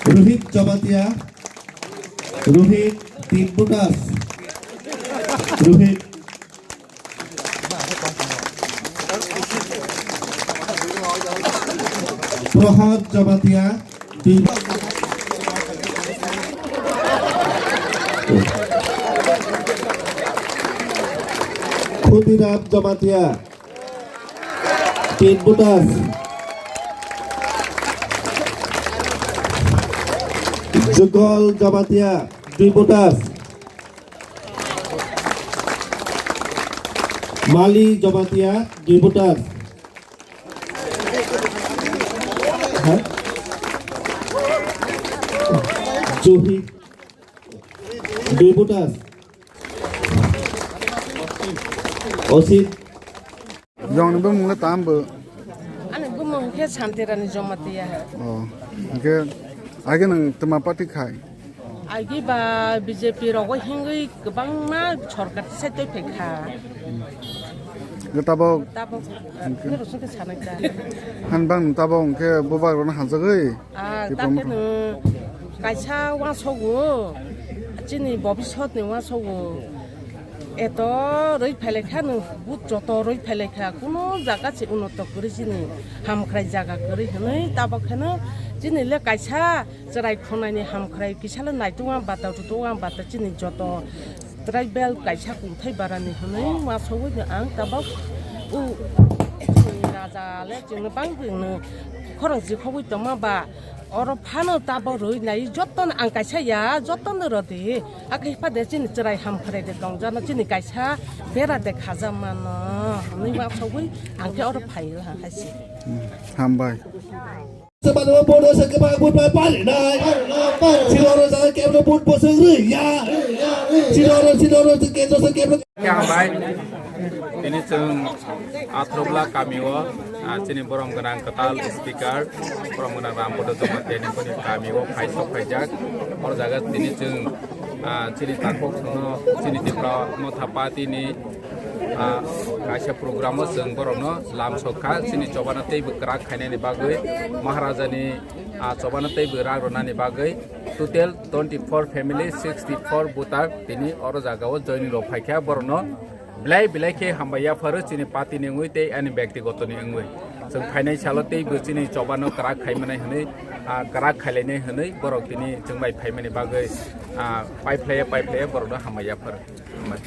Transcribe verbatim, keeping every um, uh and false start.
Rohit Jamatia, Rohit, tin voters. Rohit. Prohad Jamatia, dui. Khudiram Jamatia, tin voters. Jugal Jamatia, dui voters. Mali Jamatia, dui voters. Ha? Juhi, dui voters. Osit. Jong ni bumung le tam bo. Ani bumung khe Santirani Jamatia. Oh, hingke age nang tama party khai? Agi ba B J P rogo hingwi kwbangma sorkar se twi phai kha. Hingke tabok. Tabok, ah, hingke. Nero sungke sanai ta. Han bang tabok hingke bubak rono hanjagwi. Ah, Tipra ta khe Motha. Nwng kaisa uansukgo, chini bobiswt ni uansukgo. Eto rwi phailai kha nwng, but joto rwi phailai kha, kuno jaga se unoto kwrwi chini hamkrai jaga kwrwi hwnwi tabok kheno chini le kaisa chwrai khonai ni hamkrai kisa le naitung ang bata tutung ang bata chini joto tribal kaisa kungthai barani hwnwi uansugwi no ang tabok u chini raja le chwngno bang chwngno khorang jikhogwi tongma ba. Oro phano tabok rwi nai jotono ang kaisa ya, jotono rw di. Hakhe phade chini chwrai hamkrai de tongjano, chini kaisa bera de khaja mano. Hwnwi ma sogwi ang khe oro phai o ha hai se. Hmm, hambai. Sebab bodo se kebak but bai pari nai. Siloro sa kebro but boseng rwi ya. Siloro, siloro se kebro se kebro. Khe hambai. Tini chwng Athrobla kamio, ah, chini borom gwnang kwtal speaker, borom gwnang Rambodo Jamatia ni boni kamio phai sok phaijak. Or jaga tini chwng, ah, chini takhuk songno chini Tipra Motha Party ni, ah, kaisa program o chwng borokno lam sok kha. Chini chobano tei bwkrak khainani bagwi Maharaja ni, ah, chobano tei bwkrak rwnani bagwi total twenty four family, sixty four voter tini oro jaga o joining rok phai kha. Borokno belai belai khe hambai yapharo chini party ni wngwi tei ani byaktigoto ni wngwi. Chwng phainai salo tei bo chini chobano kwrak khai manai hwnwi, ah, kwrak khailainai hwnwi borok tini chwng bai phaimani bagwi, ah, paiphlaiya paiphlaiya borokno hambai yapharo. Hambai.